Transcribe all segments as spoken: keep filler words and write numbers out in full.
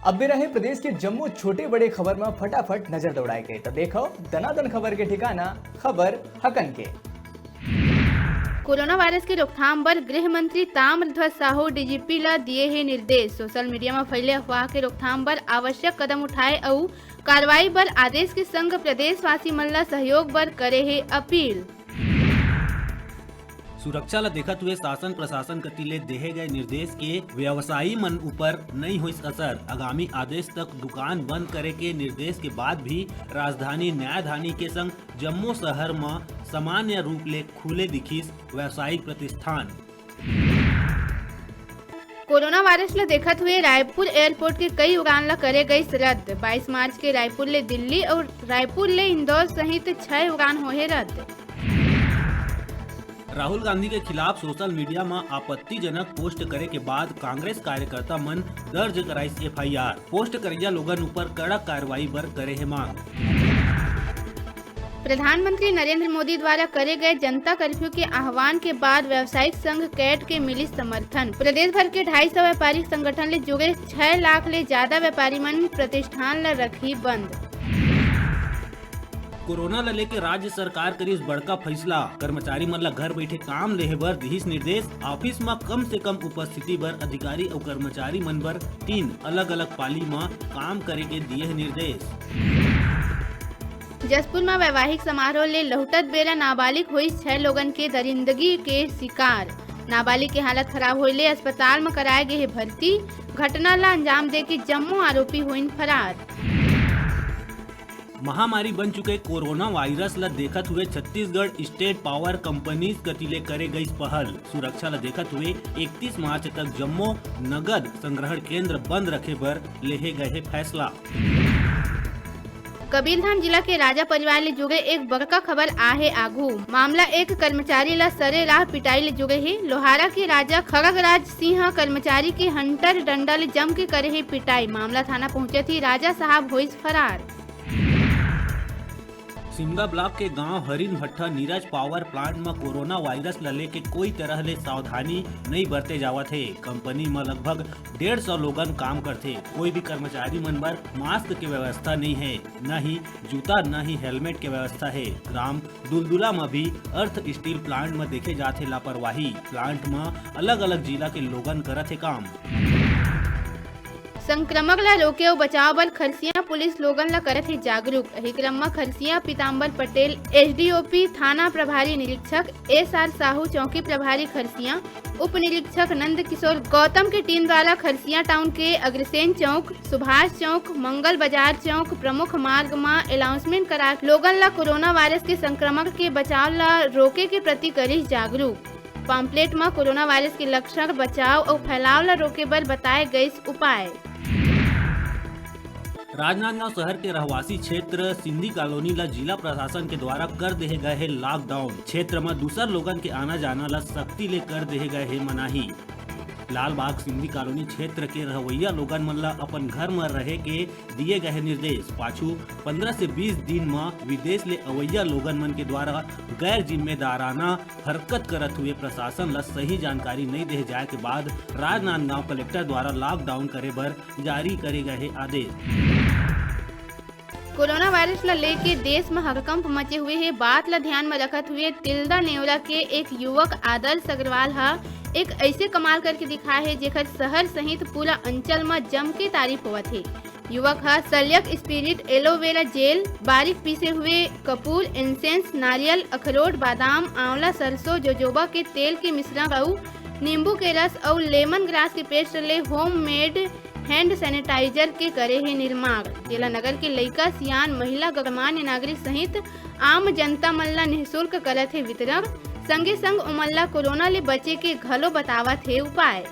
अब बेरा हे प्रदेश के जम्मो छोटे बड़े खबर म फटाफट नजर दौड़ाए के। त देखव दनादन खबर के ठिकाना, खबर हकन के। कोरोना वायरस के रोकथाम बर गृह मंत्री ताम्रध्वज साहू डीजीपी ल दिए हे निर्देश। सोशल मीडिया म फैले अफवाह के रोकथाम बर आवश्यक कदम उठाए अउ कार्रवाई बर आदेश के संग प्रदेशवासी मन ल सहयोग बर करे हे अपील। सुरक्षा ल देखत हुए शासन प्रशासन कति ले देहे गए निर्देश के व्यवसायी मन ऊपर नइ होइस असर। आगामी आदेश तक दुकान बंद करे के निर्देश के बाद भी राजधानी न्यायधानी के संग जम्मो शहर म सामान्य रूप ले खुले दिखिस व्यावसायिक प्रतिष्ठान। कोरोना वायरस ल देखत हुए रायपुर एयरपोर्ट के कई उड़ान ल करे गइस रद्द। बाईस मार्च के रायपुर ले दिल्ली अउ रायपुर ले इंदौर सहित छह उड़ान होहे रद्द। राहुल गांधी के खिलाफ सोशल मीडिया म आपत्तिजनक पोस्ट करे के बाद कांग्रेस कार्यकर्ता मन दर्ज कराइस एफआईआर। पोस्ट करइया लोगन ऊपर कड़ा कार्रवाई बर करे हे मांग। प्रधानमंत्री नरेंद्र मोदी द्वारा करे गए जनता कर्फ्यू के आह्वान के बाद व्यावसायिक संघ कैट के मिलिस समर्थन। प्रदेश भर के ढाई सौ व्यापारिक संगठन ले जुड़े छह लाख ले ज्यादा व्यापारी मन प्रतिष्ठान ल रखही बंद। कोरोना ल लेके राज्य सरकार करिस बड़का फैसला। कर्मचारी मन ल घर बैठे काम लेहे बर दिहिस निर्देश। ऑफिस म कम से कम उपस्थिति बर अधिकारी अउ कर्मचारी मन बर तीन अलग-अलग पाली म काम करे के दिए हे निर्देश। जशपुर म वैवाहिक समारोह ले लहुटत बेरा नाबालिग होइस छह लोगन के दरिंदगी के शिकार। नाबालिग के हालत खराब होए ले अस्पताल म कराए गे हे भर्ती। घटना ल अंजाम दे के जम्मो आरोपी होइन फरार। महामारी बन चुके कोरोना वायरस ल देखत हुए छत्तीसगढ़ स्टेट पावर कंपनीज कति ले करे गइस पहल। सुरक्षा ल देखत हुए इकतीस मार्च तक जम्मो नगद संग्रहण केंद्र बंद रखे बर लेहे गए हे फैसला। कबीरधाम जिला के राजा परिवार ले जुड़े एक बड़का खबर आहे आघू। मामला एक कर्मचारी ला सरेराह पिटाई ले जुड़े हे। लोहारा के राजा खड़गराज सिंह कर्मचारी के हंटर डंडा ले जम के करे हे पिटाई। मामला थाना पहुंचत ही राजा साहब होइस फरार। सिमगा ब्लॉक के गांव हरिन भट्ठा नीरज पावर प्लांट म कोरोना वायरस ल लेके कोई तरह ले सावधानी नइ बरते जावत हे। कंपनी म लगभग डेढ़ सौ लोगन काम करथे। कोई भी कर्मचारी मन बर मास्क के व्यवस्था नइ हे, न ही जूता, न ही हेलमेट के व्यवस्था हे। ग्राम दुलदुला म भी अर्थ स्टील प्लांट म देखे जाथे लापरवाही। प्लांट म अलग-अलग जिला के लोगन करत हे काम। संक्रमण ल रोके अउ बचाव बर खरसिया पुलिस लोगन ल करत हे जागरूक। एही क्रम म खरसिया पीताम्बर पटेल, एसडीओपी थाना प्रभारी निरीक्षक एसआर साहू, चौकी प्रभारी खरसिया, उप निरीक्षक नंद किशोर गौतम के टीम द्वारा खरसिया टाउन के अग्रसेन चौक, सुभाष चौक, मंगल बाजार चौक प्रमुख मार्ग म अनाउंसमेंट करा लोगन ल कोरोना वायरस के संक्रमण के बचाव ल रोके के प्रति करिस जागरूक। पम्पलेट म कोरोना वायरस के लक्षण, बचाव अउ फैलाव ल रोके बर बताए गइस उपाय। राजनांदगांव शहर के रहवासी क्षेत्र सिंधी कॉलोनी ल जिला प्रशासन के द्वारा कर देहे गए हे लॉकडाउन। क्षेत्र म दूसर लोगन के आना जाना ल सख्ती ले कर देहे गए हे मनाही। लालबाग सिंधी कॉलोनी क्षेत्र के रहवइया लोगन मन ल अपन घर म रहे के दिए गए हे निर्देश। पाछू पन्द्रह से बीस दिन म विदेश ले अवइया लोगन मन के द्वारा गैर जिम्मेदाराना हरकत करत हुए प्रशासन ल सही जानकारी नइ देहे जाए के बाद राजनांदगांव कलेक्टर द्वारा लॉकडाउन करे बर जारी करे गए हे आदेश। कोरोना वायरस ल लेके देश म हड़कंप मचे हुए हे। बात ल ध्यान म रखत हुए तिल्दा नेवरा के एक युवक आदर्श अग्रवाल ह एक अइसे कमाल करके दिखाए हे, जेकर शहर सहित पूरा अंचल म जम के तारीफ होवत हे। युवक ह सल्यक स्पिरिट, एलोवेरा जेल, बारीक पीसे हुए कपूर, इंसेंस, नारियल, अखरोट, बादाम, आंवला, सरसों, जोजोबा के तेल के मिश्रण अउ नींबू के रस अउ लेमन ग्रास के पेस्ट ले होममेड हैंड सैनिटाइजर के करे हे निर्माण, जेला नगर के लइका, सियान, महिला, गणमान्य नागरिक सहित आम जनता मन ला निःशुल्क करत हे वितरण। संगे संग ओमन ला कोरोना ले बचे के घलो बतावत हे उपाय।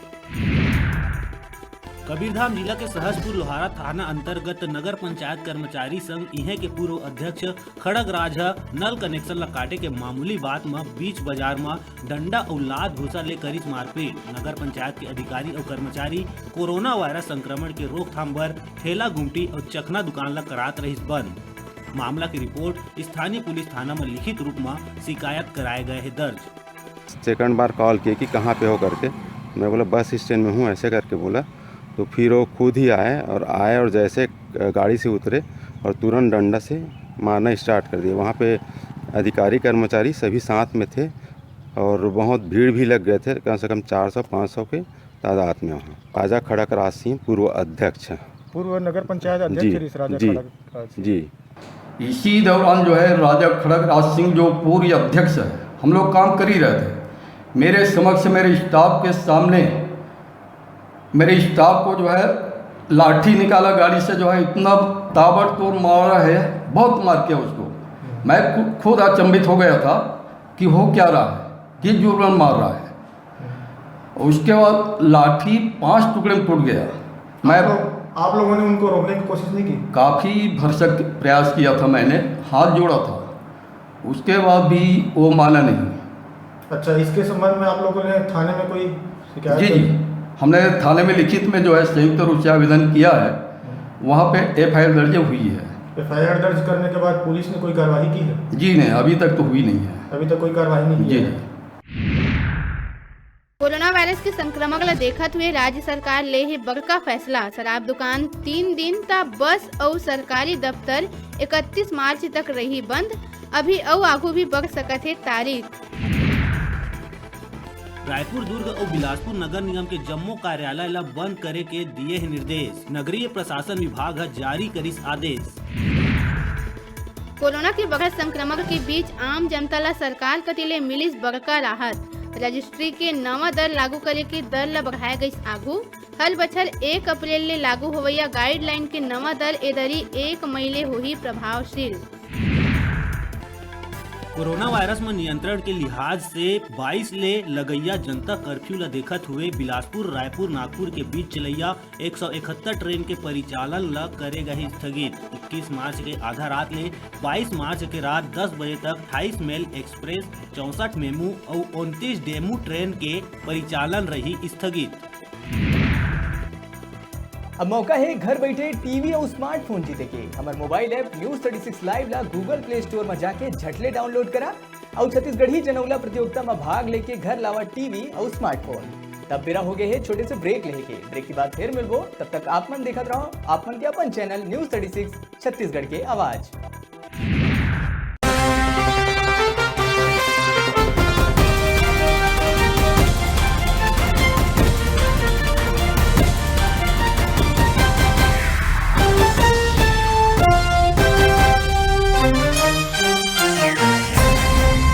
कबीरधाम जिला के सहसपुर लोहारा थाना अंतर्गत नगर पंचायत कर्मचारी संग इहें के पूर्व अध्यक्ष खड़ग राज ह नल कनेक्शन ल काटे के मामूली बात म बीच बाजार म डंडा अउ लात घूसा ले करिस मारपीट। नगर पंचायत के अधिकारी अउ कर्मचारी कोरोना वायरस संक्रमण के रोकथाम बर ठेला गुमटी अउ चखना दुकान ल करात रहिस बंद। मामला के रिपोर्ट स्थानीय पुलिस थाना म लिखित रूप म शिकायत कराए गए हे दर्ज। सेकंड बार कॉल किए कि कहाँ पे हो करके, मैं बोला बस स्टैंड में हूँ ऐसे करके बोला। तो फिर वो खुद ही आए और आए और जैसे गाड़ी से उतरे और तुरंत डंडा से मारना स्टार्ट कर दिया। वहाँ पे अधिकारी कर्मचारी सभी साथ में थे और बहुत भीड़ भी लग गए थे, कम से कम चार सौ पाँच सौ के तादाद में वहाँ। राजा खड़क राज सिंह, पूर्व अध्यक्ष। पूर्व नगर पंचायत अध्यक्ष जी, रहिस राजा जी, खड़क राज सिंह। जी। इसी दौरान जो है, राजा खड़क राज सिंह जो पूर्व अध्यक्ष है, हम लोग काम कर ही रहे थे। मेरे समक्ष, मेरे स्टाफ के सामने, मेरे स्टाफ को जो है, लाठी निकाला गाड़ी से, जो है, इतना ताबड़तोड़ मारा है, बहुत मार किया उसको। मैं खु- खुद अचंभित हो गया था कि हो क्या रहा है, किस जुर्म मार रहा है। उसके बाद लाठी पांच टुकड़े में टूट गया। मैं आप लोग, आप लोगों ने उनको रोकने की कोशिश नहीं की? काफ़ी भरसक प्रयास किया था मैंने, हाथ जोड़ा था, उसके बाद भी वो माना नहीं। अच्छा, इसके संबंध में आप लोगों ने थाने में कोई शिकायत जी, दर्ज? जी, हमने थाने में लिखित में जो है, संयुक्त रूप से आवेदन किया है, वहाँ पे एफआईआर दर्ज हुई है। एफआईआर दर्ज करने के बाद पुलिस ने कोई कार्रवाई की है? जी नहीं, अभी तक तो हुई नहीं है। अभी तक कोई कार्रवाई नहीं की जी, है। जी। कोरोना वायरस के संक्रमण ल देखत हुए राज्य सरकार ले हे बड़का फैसला। शराब दुकान तीन दिन त बस अउ सरकारी दफ्तर इकतीस मार्च तक रही बंद। अभी अउ आगू भी बढ़ सकत हे तारीख। रायपुर, दुर्ग अउ बिलासपुर नगर निगम के जम्मो कार्यालय ल बंद करे के दिए हे निर्देश। नगरीय प्रशासन विभाग ह जारी करिस आदेश। कोरोना के बढ़त संक्रमण के बीच आम जनता ला सरकार कति ले मिलिस बड़का राहत। रजिस्ट्री के नवा दर लागू करे के दर ला बढ़ाए गइस आगू। हर बछर एक अप्रैल ले लागू होवइया गाइडलाइन के नवा दर ए दरी एक मई ले होही प्रभावशील। कोरोना वायरस म नियंत्रण के लिहाज से बाईस ले लगइया जनता कर्फ्यू ल देखत हुए बिलासपुर रायपुर नागपुर के बीच चलइया एक सौ इकहत्तर ट्रेन के परिचालन ल करे गए हे स्थगित। इक्कीस मार्च के आधा रात ले बाईस मार्च के रात दस बजे तक अट्ठाईस मेल एक्सप्रेस, चौसठ मेमू अउ उनतीस डेमू ट्रेन के परिचालन रही स्थगित। अब मौका हे घर बैठे टीवी अउ स्मार्टफोन जीते के। हमर mobile app news thirty six live ला गूगल प्ले स्टोर म जाके झटले डाउनलोड करा अउ छत्तीसगढ़ी जनौला प्रतियोगिता म भाग लेके घर लावा टीवी अउ स्मार्टफोन। तब बेरा हो गए हे छोटे से ब्रेक लेहे के। ब्रेक के बाद फिर मिलबो, तब तक आप मन देखत रहो आप मन के अपन channel news thirty six Chhattisgarh के आवाज।